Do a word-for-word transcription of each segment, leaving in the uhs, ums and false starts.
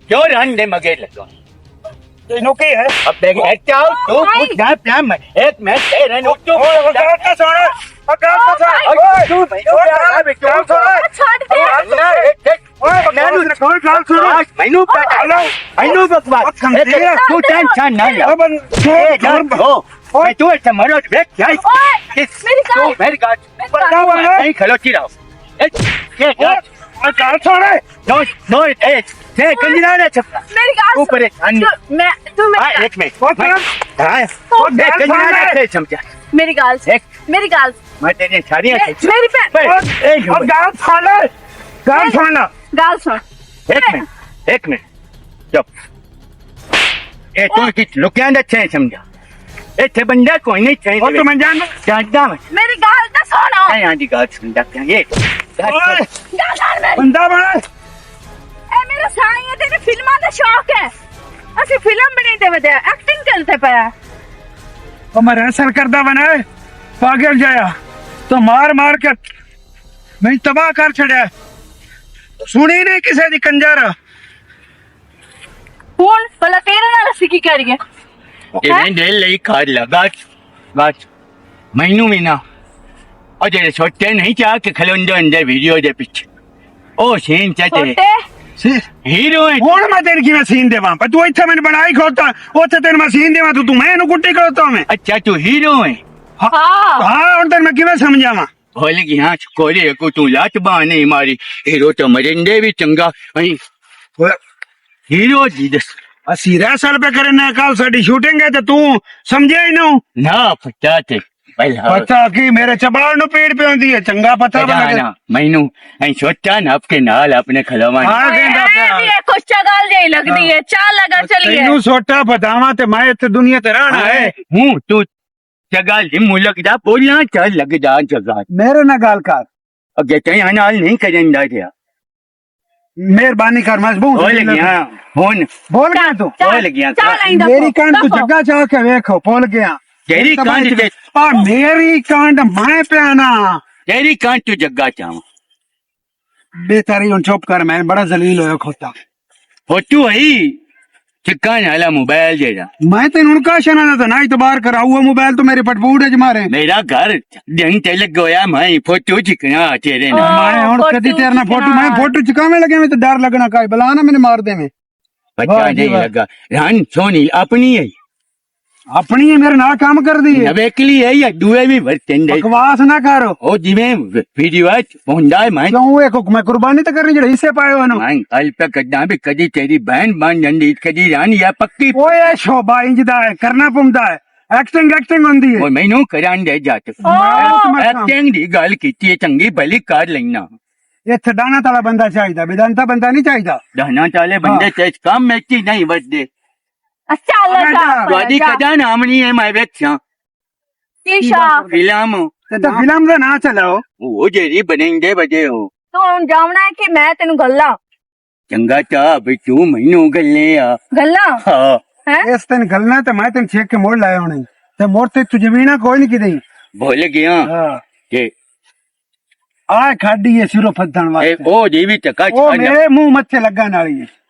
کیوں رن دے مگے لگا؟ تینوں کی ہے؟ اب دیکھ، اے کیا ہو؟ تو کچھ نہ پیا میں۔ ایک منٹ، اے رن، اٹھ تو۔ اوئے، اوئے، گل تے سن۔ او گل تے سن۔ اوئے، تو میں تو کیا ہے بیٹا؟ گل سن۔ چھڈ دے۔ اللہ، ایک، ایک، اوئے، میں نو چھوڑ، گل سن۔ مینوں پتا۔ ہلو۔ مینوں بکواس۔ او کمزور۔ تو ٹینشن نہ لے۔ او بن-، اے جان، او۔ میں تو ایسا مرو، دیکھ کیا ہے؟ اوئے، میری گل۔ تو میری گل۔ بندہ بنا۔ نہیں، کھلوتی رہو۔ اے، اے، اے۔ او گل سن۔ نو، نو، اے، اے، کنجرا نے چھپا۔ میری گل اوپر سن۔ ایک آنی۔ تو میں، تو میں ہاں، ایک منٹ۔ او میں، کرم۔ او میں گل کنجرا سن۔ نے چھپا۔ میری گل سن۔ ایک۔ میری گل سن۔ میں تیری ساری میری، میری بھن۔ اے، اے، او گل سن۔ گل سن۔ گل سن۔ ایک منٹ، ایک منٹ۔ چپ۔ اے تو کی لکیاں دا چین سمجھا۔ ایتھے بندہ کوئی نہیں چین۔ او تو میں جان۔ جاندا میں۔ میری گل تے سنو۔ اے ہاں جی، گل سندا پیا۔ اے گل اوئے، سن۔ گل سن میری۔ بندہ بن۔ اے میرا سائیں ہے، تیرے فلماں دا شوق ہے۔ اسی فلم بنائی تے ودے، ایکٹنگ کرتے پیا۔ او میں ریسل کردا بنا، پاگل جایا۔ تو مار مار کے میں تباہ کر چھڑیا۔ سنی نہیں کسے دی کنجر۔ ہن بھلا تیرے نال اسی کی کریے؟ اے ہیں؟ میں دل لئی کر لگا۔ بس، مینوں وی نہ، او جڑے چھوٹے نہیں چاہ کے کھلوندے ہوندے ویڈیو دے پیچھے، او سین چاہتے۔ چھوٹے؟ ہیرو ہے۔ ہن میں تینوں کیویں سین دیواں؟ پر تو اتھے مینوں بنائی کھلوتا، اتھے تینوں میں سین دیواں، تو، تو میں اینوں کٹی کھلوتا میں۔ اچھا، تو ہیرو ہے؟ ہاں۔ ہاں۔ ہاں، ہن تینوں میں کیویں سمجھاواں؟ بھول گیا، کوئی کو تو لات بان نہیں ماری۔ ہیرو تو مرندے بھی چنگا۔ ایں، ہیرو جی دس۔ اسی رہ سال پہ کرنے، کل ساڈی شوٹنگ ہے تے تو سمجھے ہی نہ۔ نہ پتا تے۔ پہلا پتا کی میرے چبال نو پیڑ پہ ہوندی ہے، چنگا پتا پتا بنا کے۔ نا، مینوں ایں سوچا نا آپ کے نال اپنے کھلواں۔ ہاں، کہندا پیا۔ یہ کچھ چگل جہی لگدی ہے، چل لگا چلیے۔ تینوں سوٹا بتاواں تے میں اتھے دنیا تے رہنا ہے۔ ہوں، تو چگل جی ملک دا بولیاں چل لگ جا جگہ۔ میرے نال گل کر۔ اگے تے نال نہیں کرن دا گیا۔ مہربانی کر، مجبور بول گیا۔ ہن بول گیا تو۔ چل، بول گیا۔ چل آئندہ میری تو، کنڈ تو دفعہ۔ جگہ جا کے ویکھو، بول گیا۔ تیری کنڈ تے آ میری کنڈ میں پیانا۔ تیری کنڈ تو جگہ چاواں۔ بہتر ہی ہن چپ کر، میں بڑا ذلیل ہویا کھوتا۔ فوٹو ہے چکان والا موبائل جیڑا۔ میں تینوں ہن کاشا نہ تے نہ اعتبار کرا، وہ موبائل تو میرے پٹ بوڑ اچ مارے۔ میرا گھر دن تے لگ ہویا، میں فوٹو چکنا تیرے نال۔ میں ہن فوٹو کدی تیرے نال فوٹو، میں چکنا۔ فوٹو چکاویں لگے میں تے ڈر لگنا کائی بلا نہ میں مار دے میں۔ بچہ واہ جی نہیں واہ۔ لگا۔ رن سونی اپنی ہے۔ اپنی ہے، میرے نال کام کر دی ہے۔ نویکلی ہے یا دوئے بھی ورتن دے؟ بکواس نہ کر۔ او جویں ویڈیو وچ ہوندا ہے، میں کیوں ایک حکم قربانی تے کرنی جڑے حصے پائے ہوئے نو۔ میں گل پہ کڈاں بھی کدی تیری بہن بن جاندی، کدی رن یا پکی۔ اوئے شوبا انج دا ہے، کرنا پوندا ہے۔ ایکٹنگ، ایکٹنگ ہوندی ہے۔ او مینوں کران دے جٹ۔ میں اس میں ایکٹنگ دی گل کیتی ہے، چنگی بھلی کر لینا۔ یہ تھڈانا تالا بندہ چاہیدا، بدانتا بندہ نہیں چاہیدا۔ دہنا تالے بندے ہاں۔ تے کم میچی نہیں ودے۔ اچھا، اللہ میں شاہ، جا۔ تہاڈی جا۔ کدا نام نہیں ہے، میں ویکھیاں۔ کی شاہ؟ فلم۔ تے تو فلم دا نام چلاؤ۔ او جیڑی بنیندے بجے ہو۔ تو ہن جاونا ہے کہ میں تینوں گلاں؟ چنگا چا بھی تو مینوں گلے آ۔ گلاں؟ ہاں۔ ہیں؟ اس تین گلنا تے میں تین چھیک کے موڑ لایا ہونے۔ تے موڑ تے تو زمیناں کوئی نہیں کدی۔ بھول گیا۔ ہاں۔ کہ آ کھاڈی ہے سرو پھدن اے، واسطے۔ او جی بھی چکا او چھانا۔ میرے منہ متھے لگن والی ہے۔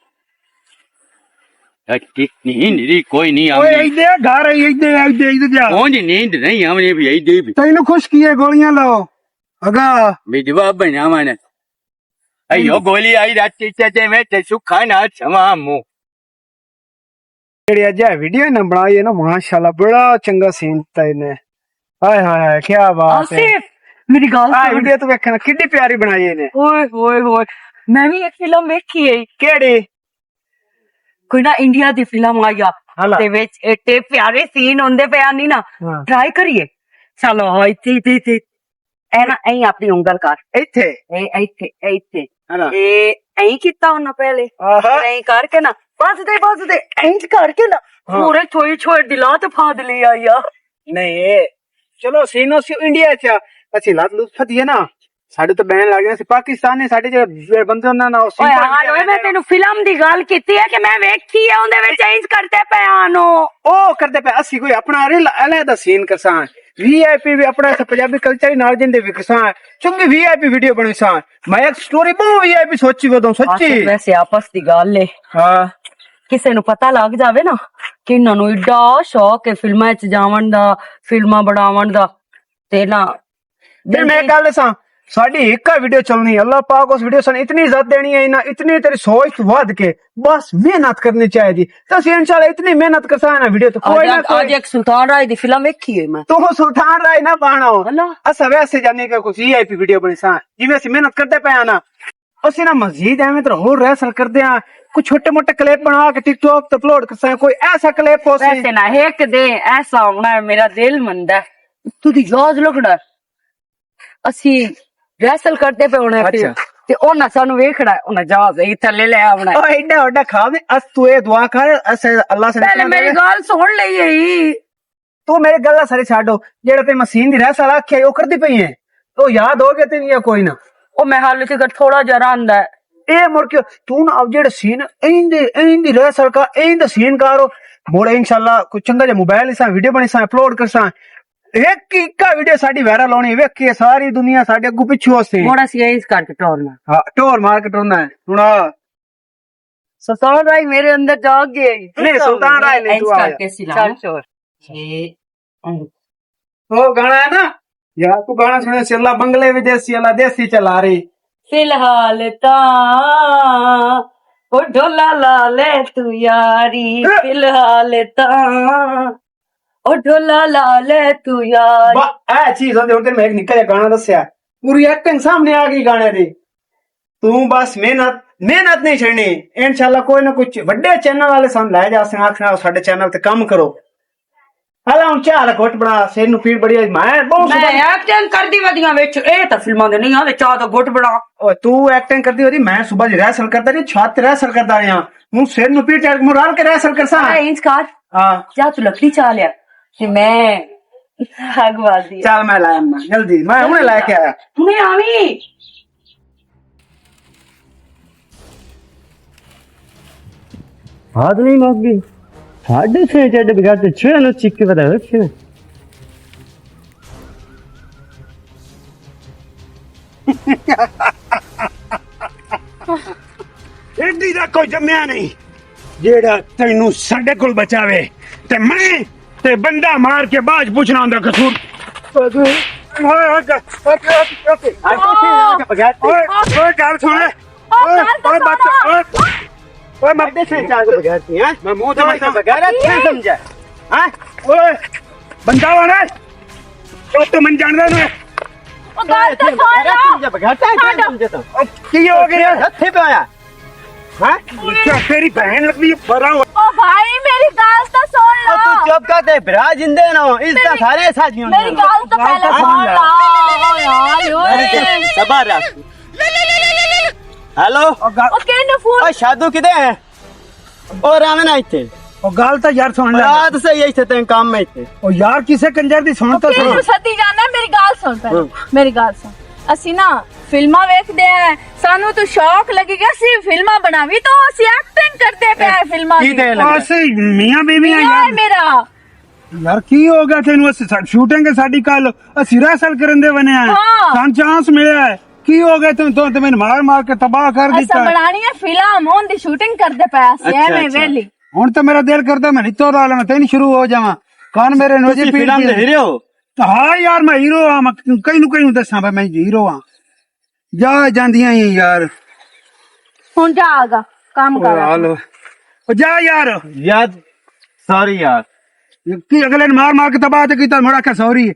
اے، کی، نیند ری کوئی نہیں اوئے، آونی۔ ایدے گھر آئی، ایدے، ایدے، ایدے جا۔ اونج نیند نہیں آونی بھی، ایدے بھی۔ تینوں خوش کیے گولیاں لاؤ۔ اگا۔ بھی جواب بناواں نے۔ ایو گولی آئی رات تے تے میں تے سکھا نہ چھواں مو۔ جڑی اج اے ویڈیو نہ بنائی ہے نا، ماشاءاللہ بڑا چنگا سین دتا نے۔ ہائے ہائے ہائے، کیا بات ہے۔ آصف، میری گل آ سن۔ ویڈیو تو ویکھنا کڈی پیاری بنائی ہے نے۔ اوئے ہوئے ہوئے، میں بھی ایک فلم ویکھی ہے۔ کیڑی؟ کوئی نہ انڈیا دی فلم آئی آ۔ ہلا۔ تے وچ ایڈے پیارے سین ہوندے پے آ نہیں نا۔ ہاں۔ ٹرائی کریے۔ چلو، ہاں، ایتھے، ایتھے، ایتھے۔ اے نا، ایں اپنی انگل کر۔ ایتھے؟ اے، ایتھے، ایتھے۔ ہلا۔ اے، ایں کیتا ہونا پہلے۔ آہا۔ ایں کر کے نا، بس دے، بس دے، ایں کر کے نا۔ ہاں۔ پورے تھوئی چھوئے دلا تے پھاد لے آئی آ۔ نہیں، اے، چلو، سینو سی انڈیا چ، اسی لات لوت پھدیے نا۔ ساڈے تو بین لگ گئے، اسی پاکستانی، ساڈے جے بندے انہاں نال اوئے سینو یار، اوئے، میں تینوں فلم دی گل کیتی ہے کہ میں ویکھی ہے، اوندے وچ انج کرتے پے آنو۔ او کرتے پے، اسی کوئی اپنا ریل علیحدہ سین کرساں۔ وی آئی پی وی اپنا ایسا پنجابی کلچر ہی نال جیندے وی کساں، چنگی وی آئی پی ویڈیو بنی ساں۔ میں ایک سٹوری بہت وی آئی پی سوچی ودوں، سچی۔ ویسے آپس دی گل ہے، ہاں۔ کسے نوں پتہ لگ جاوے نا کہ انہاں نوں ایڈا شوق ہے فلماں وچ جاون دا، فلماں بناون دا، تے نا پھر میں گل دساں، ساڈی ایک ویڈیو چلنی، اللہ پاک اس ویڈیو سن اتنی عزت دینی ہے، انہاں اتنی تیری سوچ تو ود کے بس محنت کرنی چاہیے۔ تے اسی انشاءاللہ اتنی محنت کرساں نا ویڈیو تو کوئی نہ کوئی۔ اج ایک سلطان راج دی فلم ویکھی ہے میں۔ تو سلطان راج نہ بناؤ۔ اسا ویسے جانے کہ کوئی وی آئی پی ویڈیو بنی ساں، جی ویسے محنت کرتے پے آں نا۔ اسی نا مزید ایویں طرح ہور ریہرسل کردے آں، کوئی چھوٹے موٹے کلپ بنا کے ٹک ٹاک تے اپلوڈ کرساں، کوئی ایسا کلپ ہو سی۔ ویسے نا ایک دے ایسا ہونا ہے، میرا دل مندا ہے۔ تو دی یاد لگنا ہے۔ اسی ریہرسل کردے پے ہونے پھر۔ اچھا۔ تے انہاں سانو ویکھنا ہے، انہاں جہاز ہی تھلے لے آونا ہے۔ او ایڈا وڈا خواب نہیں، اس تو اے دعا کر، اس اللہ سے پہلے نکلنا میری پہلے۔ گل سن لئی ہے۔ تو میرے گلا سارے چھڈو، جیڑا تے مسین دی رہسل آکھیا او کردی پئی ہے، او یاد ہو گیا تینوں یا کوئی نہ؟ او میں حال وچ اگر تھوڑا جہا رہندا ہے۔ اے مڑ کے تو نہ اب جیڑا سین ایندے ایندی رہسل کا ایند سین کارو، مڑ انشاءاللہ کوئی چنگا جہا موبائل اساں ویڈیو بنی ساں اپلوڈ کرساں۔ ایک ہی اکا ویڈیو ساڈی وائرل ہونی، ویکھ کے ساری دنیا ساڈے اگوں پچھوں ہوسی۔ مڑ اسی ایز کر کے ٹورنا۔ ہاں، ٹور مار کے ٹورنا ہے۔ ہن آ سلطان راج میرے اندر جاگ گئے۔ نہیں، سلطان راج نہیں، تو آ جا۔ چل، چل۔ او گانا ہے نا؟ یار، تو گانا سنے سی، اللہ بنگلے بھی دیسی، اللہ دیسی چلا رہی۔ فی الحال تاں او ڈھولا لا لے تو یاری، فی الحال تاں او ڈھولا لا لے تو یاری۔ اے چیز ہوندی، ہن تے میں ایک نکا جہا گانا دسیا، پوری ایکٹنگ سامنے آ گئی گانے دی۔ توں بس محنت، محنت نہیں چھڑنی۔ انشاءاللہ کوئی نہ کوئی وڈے چینل والے سان لے جا سن، آکھنا ساڈے چینل تے کم کرو۔ ہلا ہن چاہ والا گھٹ بنا، سر نو پیڑ بڑی آئی۔ میں بہت میں ایکٹنگ کردی ودیاں وچ، اے تاں فلماں دے نہیں آندے، چاہ دا گھٹ بنا۔ او تو ایکٹنگ کردی ودی، میں صبح دی ریہرسل کردا رہیا، چھت تے ریہرسل کردا رہیا۔ ہن سر نو پیڑ چڑھ کے میں رل کے ریہرسل کرساں۔ اے انج کر۔ ہاں۔ جا تو لکڑی چا لیا۔ تے میں اگ بال دی۔ چل میں لایا نا، جلدی، میں ہنے لے کے آیا۔ ہنے آویں۔ ہاتھ نہیں مک گئی۔ ساڈے چھ چڈ بغیر تے چھ نو چکی پتا ہے چھ۔ ایڈی دا کوئی جمیا نہیں جیڑا تینوں ساڈے کول بچاوے۔ تے میں تے بندہ مار کے باج پوچھنا ہوندا قصور۔ اوئے، اوئے، اوئے، اوئے، اوئے، اوئے، گل سن۔ اوئے، اوئے، بچہ، اوئے، اوئے، میں بغیر تھی، ہیں؟ میں منہ تے بغیر تھی سمجھا۔ ہیں؟ اوئے، بندہ والا۔ او تو من جاندا نا۔ او گل تے سن لو۔ بغیر تھی سمجھا، بغیر تھی سمجھا تو۔ او کی ہو گیا؟ ہتھے پہ آیا۔ ہاں؟ کیا تیری بہن لگدی ہے؟ بڑا ہوا۔ او بھائی، میری گل تو سن او لو۔ تو چپ کر دے، برا جندے نو، اس دا میری، سارے ساتھ نہیں میری ہوندے۔ گل تو پہلے سن لو۔ او یار، اوئے۔ صبر رکھ۔ ہیلو۔ او کہنے فون۔ او شادو کدے ہے؟ او رامن آئی تھے۔ او گل تو یار سن لے۔ رات سے یہی تھے تین کام میں تھے۔ او یار، کسے کنجر دی سن تو سن۔ سدی جانا، میری گل سن پہلے۔ ہاں۔ میری گل سن۔ اسی نا فلماں ویکھدے ہیں، سانو تو شوق لگی گیا، اسی فلماں بناوی تو اسی ایکٹنگ کردے پے ہیں فلماں کی۔ اسی میاں بیوی ہیں یار۔ میرا۔ یار، کی ہو گیا تینوں؟ اسی سا-، شوٹنگ ہے ساڈی کل، اسی ریہرسل کرن دے بنے ہیں۔ ہاں۔ سان چانس ملیا ہے۔ کی ہو گیا تینوں؟ تو تے میں مار مار کے تباہ کر دیتا۔ بنانی ہے فلم، ہن دی شوٹنگ کردے پے اسی، اچھا، ایویں اچھا۔ ویلی۔ ہن تے میرا دل کردا میں نتو لا لینا، تین شروع ہو جاواں۔ کون میرے نو جی تسی پیڑ فلم دے ہیرو ہو؟ ہاں یار، میں ہیرو ہاں، میں کہیں نو کہیں دساں بھائی میں ہیرو ہاں۔ جا جاندیاں ہی یار۔ ہن جا آگا، کام کر۔ او جا یار۔ یار، سوری یار۔ کی اگلے نے مار مار کے تباہ تے کیتا، مڑا کہ سوری۔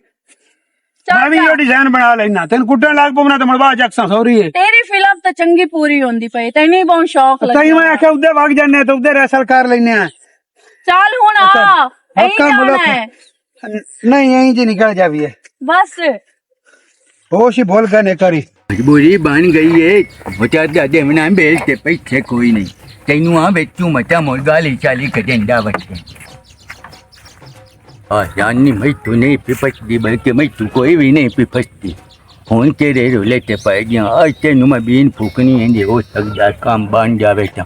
چل میں بھی جا۔ یہ ڈیزائن بنا لینا۔ تین کٹن لگ پونا تے مڑ باہر جکساں سوری ہے۔ تیری فلم تے چنگی پوری ہوندی پئی، تینوں ہی بہت شوق لگا۔ تائیں میں آکھیا ادھر وگ جانے تے ادھر ریہرسل کر لینے ہیں۔ چل ہن آ، اچھا، ایہی حقاں جانا ملک ہے۔ نہیں، ایہی جی نکل جاوی ہے۔ بس۔ ہوش ہی بھول گئے نے کری۔ مجبوری بن گئی ہے، بچا دے دیونا بیل تے پیچھے کوئی نہیں۔ تینوں آ وچوں متا مرگا لے چالی کٹندا بچے۔ آ جان نہیں، میں تو نہیں پی پچھدی، بلکہ میں تو کوئی بھی نہیں پی پچھدی۔ ہن تیرے رولے تے پائے گیا، آج تینوں میں بین پھوکنی ہے، ہو سکدا کام بن جاوے تاں۔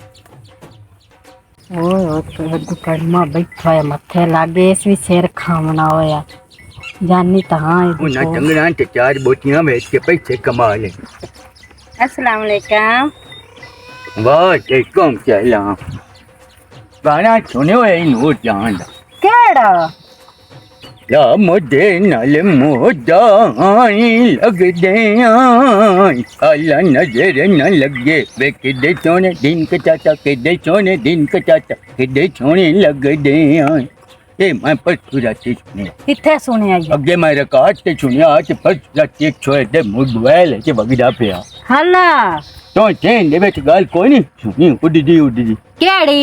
اوئے، اوئے، تے اگوں کڑما بیٹھا ہے، متھے لاگے، اس وی سر کھاونا ہویا۔ جانی تاں اے انہاں ڈسو۔ ٹنگراں تے چار بوٹیاں ویچ کے پیسے کما لے۔ السلام علیکم۔ وعلیکم سلام۔ گانا سنیو اے نور جان دا۔ کیڑا؟ یا مجھے نال موجاں لگدے آں، کالا نظر نہ لگے، وے کدے سونے دن کٹاتا، کدے سونے دن کٹاتا، کدے سونے لگدے آں۔ اے میں پرسوں راتی سنیا۔ کتھے سنیا جی؟ اگے میں ریکارڈ تے سنیا، تے پرسوں راتی ایک چھوڑے دے موبائل تے وگدا پیا۔ ہلا۔ تو چین دے وچ گل کوئی نہیں سنی، اڈدی اڈدی۔ کیڑی؟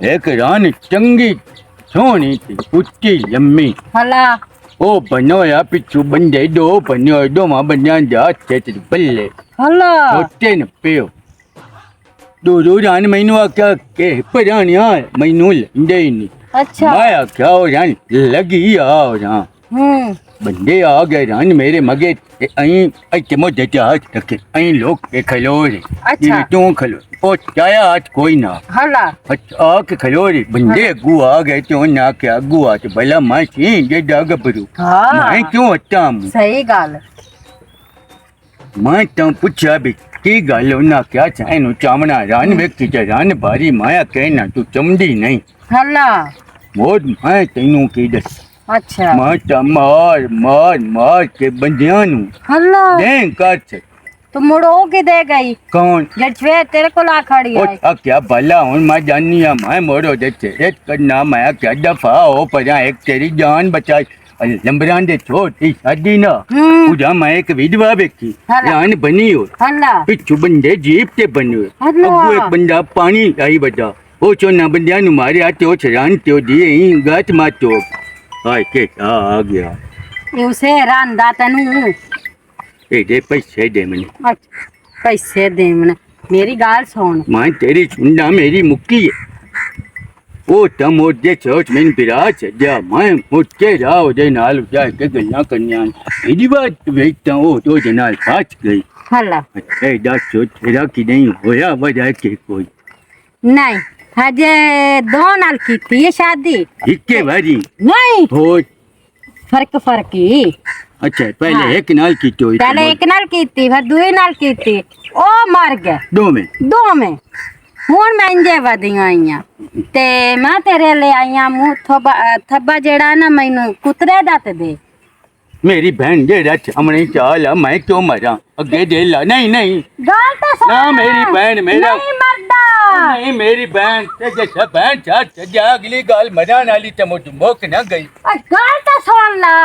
ایک ران چنگی سونی تے اچی لمی۔ ہلا۔ او بنویا پچھو بندے دو بنویا، دوواں بندیاں دے ہاتھ تے بلے۔ ہلا۔ ہوتے نے پیو۔ دو دو ران مینوں آکھیا کہ پرانیاں مینوں لندے ہی نہیں۔ اچھا۔ میں آکھیا او ران لگی آ او ران۔ ہوں۔ بندے آ گئے ران میرے مگے، تے ایں اچ مجھے تے ہاتھ رکھے، ایں لوگ کے کھلو رہے۔ اچھا۔ جی توں کھلو۔ او چایا ہاتھ کوئی نہ۔ ہلا۔ اچھا، آ کے کھلو رہے۔ بندے ہلا۔ اگو آ گئے تے انہاں آکھیا اگو آ تے بلا میں چین دے دا گبرو۔ ہاں۔ میں کیوں ہٹاں؟ صحیح گل۔ میں تاں پچھیا بھی کی گل، انہاں کیا چاہے نو چاونا رن ویکھی تے رن بھاری، مایا کہنا تو چمدی نہیں۔ ہلا۔ موت میں تینوں کی دس۔ اچھا۔ میں تاں مار، مار، مار کے بندیاں نو ہلا۔ دیں کر سے۔ تو مڑو کی دے گئی؟ کون؟ جڑ سویر تیرے کول آ کھڑی او ہے۔ آ کیا بھلا ہن میں جانی ہاں، میں موڑو دے چہرے کرنا، میں کیا دفعہ ہو پرا ایک تیری جان بچائی۔ لمبران دے چھوٹ ای شادی نا۔ ہوں۔ او جا میں ایک ویڈوا ویکھی۔ ہلا۔ جان بنی ہو۔ ہلا۔ پچھو بندے جیپ تے بنے ہوئے۔ ہلا۔ اگو ایک بندہ پانی آئی بدا۔ او چونا بندیاں نو ماریا تے او چران تے او دی ایں گات ماتو۔ ہائے کے آ، آ گیا۔ اے اسے ران دا تینوں۔ اے دے پیسے دے منے۔ اچھا، پیسے دے منے۔ میری گال سن۔ میں تیری سندا میری مکی ہے۔ او تم او دے سوچ میں برا چ جا، میں مٹ کے راہ او دے نال جا کے گلاں کرنیاں۔ میری بات ویکھ تاں او تو دے نال پاچ گئی۔ ہلا۔ اے دا سوچ تیرا کی نہیں ہویا وجہ کے کوئی۔ نہیں، ہجے دو نال کیتی ہے شادی۔ اکے واری۔ نہیں۔ ہو۔ فرق فرق ہی۔ اچھا، پہلے ہاں۔ ایک نال کیتی ہوئی پہلے سی۔ ایک نال کیتی، پھر دوئی نال کیتی۔ او مر گئے۔ دو میں۔ دو میں۔ ہن میں انجے ودی آئی ہاں۔ تے میں تیرے لے آئی ہاں منہ تھبا، تھبا جیڑا نا مینوں کترے دا تے دے۔ میری بہن جیڑا سامنے چال آ، میں کیوں مراں؟ اگے دے لا، نہیں، نہیں۔ گل تے سن۔ نہ، میری بہن، میرا نہیں مردا۔ نہیں، میری بہن، تے جیسا بہن چاہ چجا، اگلی گل مران والی تے مجھ مک نہ گئی۔ اے گل تے سن لا۔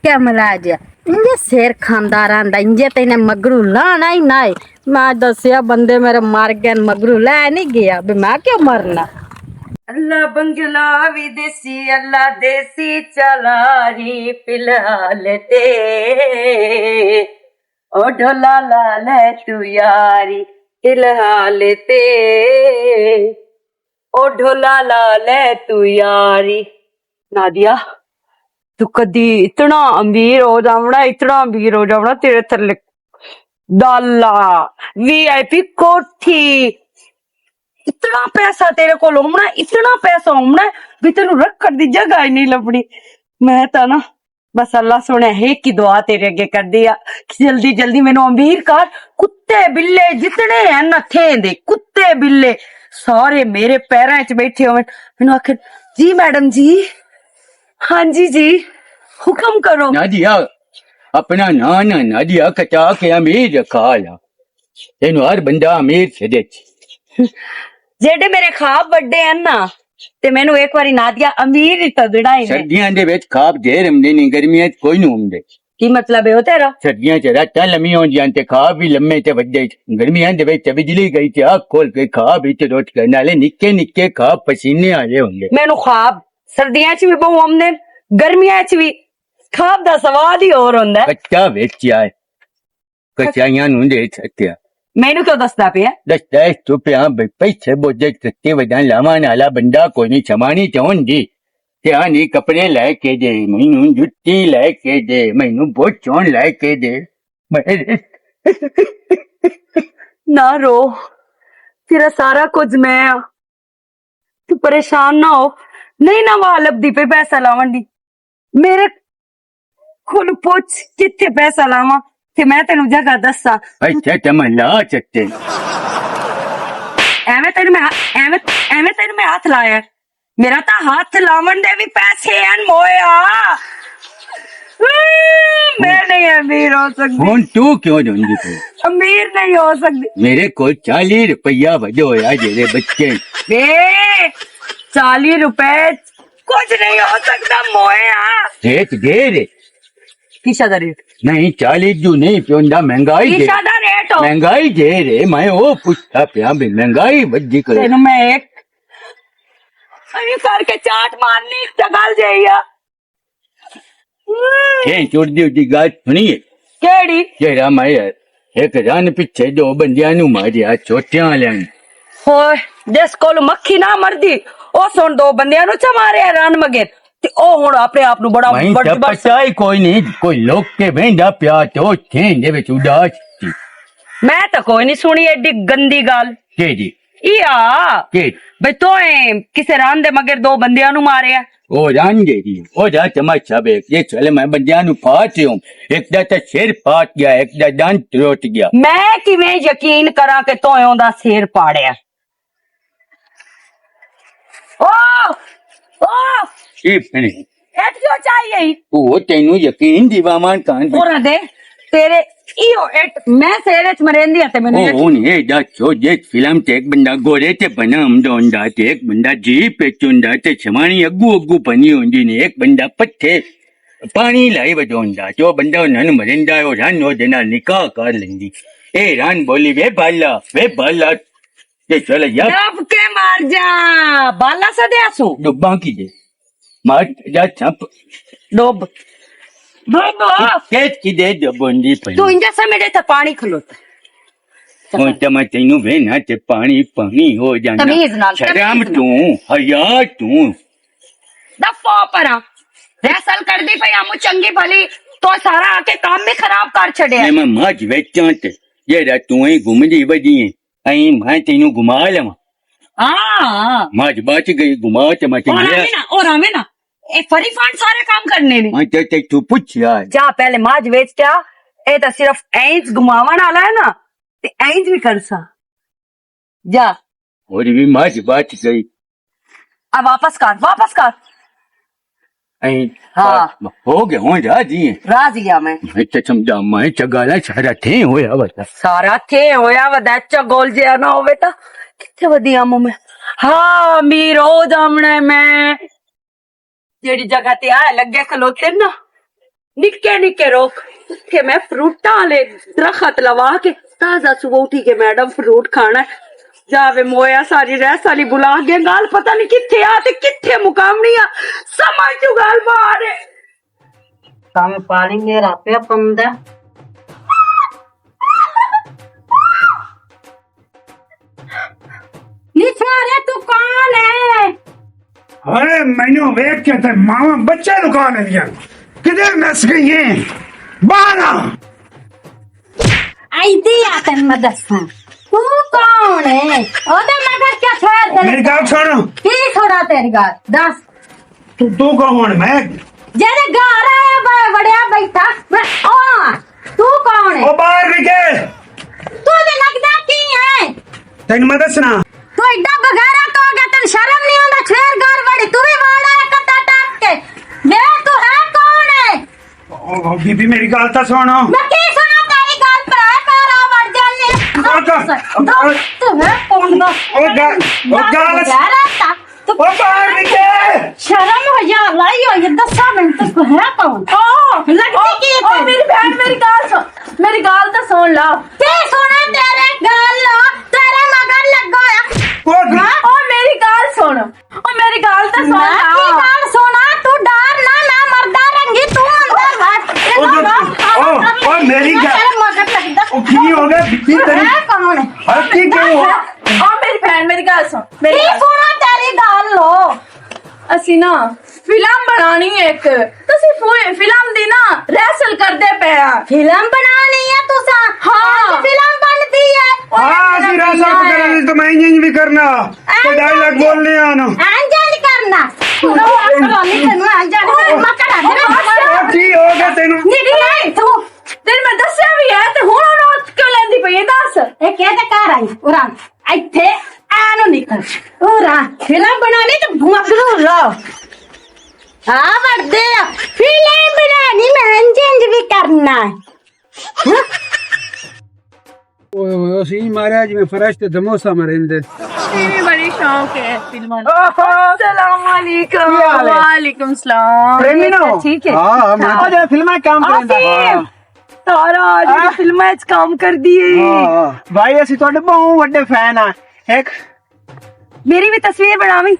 کیا ملا جیا؟ انجے سر کھاندا رہندا، انجے تے نے مگرو لانا ہی نہ ہے۔ میں دسیا بندے میرے مر گئے، مگرو لے نہیں گیا، بھی میں کیوں مرنا؟ اللہ بنگلہ وی دیسی، اللہ دیسی چلاری فی الحال تے۔ او ڈھولا لا لے تو یاری فی الحال تے۔ او ڈھولا لا لے تو یاری۔ نادیا، تو کدی اتنا امیر ہو جاونا، اتنا امیر ہو جاونا، تیرے تھلے دالا، وی آئی پی کوٹھی، اتنا پیسہ تیرے کول ہونا، اتنا پیسہ ہونا، بھی تینوں رکھن دی جگہ ہی نہیں لبنی۔ میں تاں نا، بس اللہ سونے ہے کہ دعا تیرے اگے کر دیا کہ جلدی جلدی مینوں امیر کر۔ کتے بلے جتنے ہیں نا تھے دے، کتے بلے سارے میرے پیراں وچ بیٹھے ہوئے، مینوں آکھن، "جی میڈم جی، ہاں جی جی، حکم کرو۔" نادیا، اپنا ناں نہ نادیا کٹا کے امیر رکھا لا۔ تینوں ہر بندہ امیر سدے چ۔ جیڑے میرے خواب وڈے ہیں نا، تے مینوں ایک واری نادیا امیر ہی سدنا ہی نہیں۔ سردیاں دے وچ خواب ڈھیر ہوندے نے، گرمیاں وچ کوئی نہیں ہوندے۔ کی مطلب ہے او تیرا؟ سردیاں چ راتاں لمی ہوندیاں تے خواب بھی لمے تے وڈے۔ گرمیاں دے وچ تے بجلی گئی تے اکھ کھول کے خواب وچ روٹ کے نالے نکے نکے خواب پسینے آئے ہوندے۔ مینوں خواب سردیاں چ بھی بہوں آمدے، گرمیاں چ بھی۔ خواب دا سوال ہی اور ہوندا ہے۔ کچا ویچیا ہے، کچائیاں نوں دے سکیا۔ مینوں کیوں دسدا پیا؟ دسدا اس تو پیا بھئی پیسے بوجھے سکے وجہ لاوان والا بندہ کوئی نہیں، سمانی چون دی۔ تے آنی کپڑے لے کے دے، مینوں جُتی لے کے دے، مینوں بوچون لے کے دے۔ میں نہ رو، تیرا سارا کچھ میں آ۔ تو پریشان نہ ہو، نہیں نہ وہ لبدی پئی پیسہ لاون دی۔ میرے کول پوچھ کتھے پیسہ لاواں، تے میں تینوں جگہ دساں۔ اچھا، تے میں لا چکتے۔ ایویں تینوں میں، ایویں، ایویں تینوں میں ہاتھ لایا۔ میرا تاں ہاتھ لاون دے وی پیسے ہیں مویا۔ میں نہیں امیر ہو سکدی۔ ہن تو کیوں روندی پئی؟ امیر نہیں ہو سکدی۔ میرے کول چالی روپیہ وجہ ہویا جیرے بچے۔ اے، چالی روپے کچھ نہیں ہو سکدا مویا۔ ریٹ دے رے۔ کسا دا ریٹ؟ نہیں، چالی جو نہیں پیوندا، مہنگائی دے۔ کسا دا ریٹ ہو؟ مہنگائی دے رے، میں او پوچھدا پیا بھی مہنگائی ودی کرے۔ تینوں میں ایک ایویں کر کے چاٹ مارنی، تے گل جائی آ۔ کہیں چڑ دی اُڈی گل سنیے۔ کیڑی؟ جیڑا میں ایک رن پچھے دو بندیاں نوں ماریا، چھوٹیاں والے نے۔ ہوئے، جس کول مکھی نہ مردی، او سن دو بندیاں نوں چا ماریا رن مگر۔ تے او ہن اپنے آپ نوں بڑا میں بڑ-، تے بڑ-، پچا ہی کوئی نہیں، کوئی لوک کے ویندا پیا تے او چھین دے وچ اڈاس سی۔ میں تے کوئی نہیں سنی ایڈی گندی گل۔ جی، جی۔ یا۔ جی۔ بھئی تو اے کسے رن دے مگر دو بندیاں نوں ماریا؟ او رن دے جی، او جا تماشا ویکھ، جے چلے میں بندیاں نوں پھاٹ رہیا ہوں، ایک دا تے سر پھاٹ گیا، ایک دا دند ٹوٹ گیا۔ میں کیویں یقین کراں کہ تو اے اوندا سر پاڑیا؟ او، او، ایہ بنے۔ ایہ کیوں چاہیے؟ او تینوں یقین دیواواں کان۔ اور دے، تیرے ایہو ایٹ، میں سیرے چ مریندی ہاں تے مینوں او ایٹ۔ ہن اے دا چھو جے فلم تے ایک بندہ گورے تے بنا ہوندا ہوندا تے ایک بندہ جیپ وچ ہوندا تے سوانی اگو اگو بنی ہوندی نے، ایک بندہ پٹھے پانی لائی وجہ ہوندا تے او بندہ انہاں نوں مریندا ہے، او رن او دے نال نکاح کر لیندی۔ اے رن بولی، "وے بالا، وے بالا۔" تے چل یار۔ ڈب کے مار جا، بالا سدیا سو۔ ڈباں کی دے؟ مار جا چھپ۔ ڈب۔ ڈب۔ کیت کی دے ڈبوں دی پئی؟ تو انجا سمجھے تھا پانی کھلوتا۔ ہن تے میں تینوں وینا تے پانی پانی ہو جانا۔ تمیز نال، شرم تمیز نال۔ توں، حیا توں۔ دفعہ پرا۔ ریسل کر دی پئی آمو چنگی بھلی، تو سارا آ کے کام بھی خراب کر چھڈیا۔ میں مجھ وچاں تے جیڑا توں ہی گھومدی ودی ہے۔ ایں میں تینوں گھما لواں۔ ہاں۔ ماج بچ گئی، گھما تے میں تینوں اور لیا۔ آویں نا، اور آویں نا۔ اے فری فنڈ سارے کام کرنے نے۔ میں تے، تے تو پوچھیا ہے۔ جا پہلے ماج ویچ کیا، اے تے صرف اینج گھماون والا ہے نا، تے اینج بھی کرسا۔ جا۔ اور بھی ماج بچ گئی۔ آ واپس کر، واپس کر۔ ایں ہاں۔ ہو گیا، ہن راضی ہے۔ راضی ہاں میں۔ میں تے سمجھا، میں تے گالا سارا تھے ہویا ودا۔ سارا تھے ہویا ودا، چا گول جیا نہ ہوے تا کتھے ودی آمو میں۔ ہاں، امیر ہو جامنا ہے میں۔ جیڑی جگہ تے آ لگے کھلوتے نا، نکے نکے روک، اتھے میں فروٹاں والے درخت لوا کے تازہ صبح اٹھی کے میڈم فروٹ کھانا ہے۔ جاوے مویا ساری ریس والی بلا گیا، گال پتہ نہیں کتھے آ تے کتھے مقامنی آ، سمجھ جو گال باہر ہے۔ کم پانی میرا پیا پمدا۔ نی سارے تو کون ہے؟ ارے مینوں ویکھ کے تے ماواں بچے لکا لیندیاں۔ کدھر نس گئی ہیں؟ باہر آ۔ آئی دی آ تین میں دساں۔ تو کون ہے؟ او دے مگر کیا چھوڑ دے؟ میری گل سن۔ کی سنا تیری گل؟ دس۔ تو، تو کون ہے؟ میں جڑے گھر آیا با-، وڑیا بیٹھا۔ میں، او، تو کون ہے؟ او باہر نکل۔ تو تے لگدا کی ہے؟ تینوں میں دسنا۔ تو ایڈا بغیرت ہو گیا، تینوں شرم نہیں آندا؟ شیر گھر وڑی، تو بھی واڑا ہے کتا ٹپ کے۔ وے تو ہے کون ہے؟ او، او، بی بی، میری گل تاں سن۔ میں کی سنا تیری گل، بھرا، پیرا وڑ جانے۔ او گل، تو ہے کون دا؟ او گل، او گل۔ بغیرت آ۔ تو او باہر نکل۔ شرم ہو یا لائی ہو، یہ دسا میں تو ہے کون؟ او، لگتی کی ہے او، تیری؟ میری بہن، میری گل سن، میری گل تاں سن لا۔ کی سنا تیرے گل، تیرے مگر لگا ہویا۔ او گل۔ او میری گل سن۔ او میری گل تے سن لا۔ کی گل سنا، تو ڈر نہ، میں مردہ رنگی، تو اندر وڑ۔ او جو، او، او میری گل۔ تیرے مگر لگدا۔ او کی ہو گیا؟ کی تیری ہے کون؟ ہر کی کیوں ہو؟ او میری بہن، میری گل سن، میری کی گل۔ سنا تیری گل لو۔ اسی نا فلم بنانی ہے ایک۔ تسی فو-، فلم دی نا ریہرسل کردے پے آ۔ فلم بنانی ہے تساں؟ ہاں۔ اج فلم بندی ہے۔ ہاں، اسی ریہرسل کرنی تو میں انج بھی کرنا۔ تے ڈائلاگ بولنے آ نا۔ اینج اینج کرنا۔ تینوں آ جانا، میں کر آ جانا۔ او، کی ہو گیا تینوں؟ نہیں، نہیں، نہیں، تو تینوں میں دسیا بھی ہے، تے ہن انہوں کیوں لیندی پئی ہے، دس؟ اے کہہ تے کر آئی، اورا، ایتھے آ نو نکل۔ اورا، فلم بنانی تے مکرو لا۔ آ وڑدے آ، فلم بنانی میں انج انج بھی کرنا ہے۔ اوئے ہوئے، اسی ماریا جی میں فرش تے دموسا مرندے۔ میری بڑی شوق ہے فلماں دا۔ اوہو۔ السلام علیکم۔ کیا حال ہے؟ وعلیکم السلام۔ پریمی نو؟ ٹھیک ہے۔ ہاں، ہاں، میں تو جا فلماں کام کرندا۔ آصف، تارا آ جڑی فلماں وچ کام کردی ہے۔ ہاں، ہاں۔ بھائی، اسی تہاڈے بہت وڈے فین ہاں۔ ایک میری بھی تصویر بناویں۔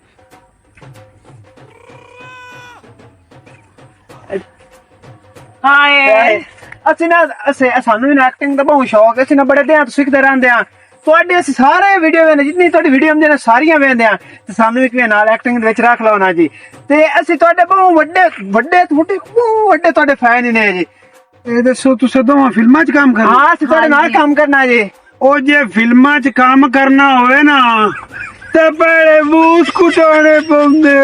ہائے۔ اسی نا، اسی، سانو بھی نا ایکٹنگ دا بہت شوق ہے، اسی نا بڑے دیاں تو سیکھدے رہندے ہاں۔ تہاڈے اسی سارے ویڈیو ویندے، جتنی تہاڈی ویڈیو ہوندی نا، ساریاں ویندے ہاں۔ تے سانو ایک وی نال ایکٹنگ دے وچ رکھ لو نا جی۔ تے اسی تہاڈے بہت وڈے، وڈے، وڈے، بہت وڈے تہاڈے فین ہی نے جی۔ اے دسو، تساں دوواں فلماں 'چ کام کرنا؟ ہاں، اسی تہاڈے نال کام کرنا جی۔ او جے فلماں 'چ کام کرنا ہوئے نا، تے پہلے بوس کٹانے پوندے۔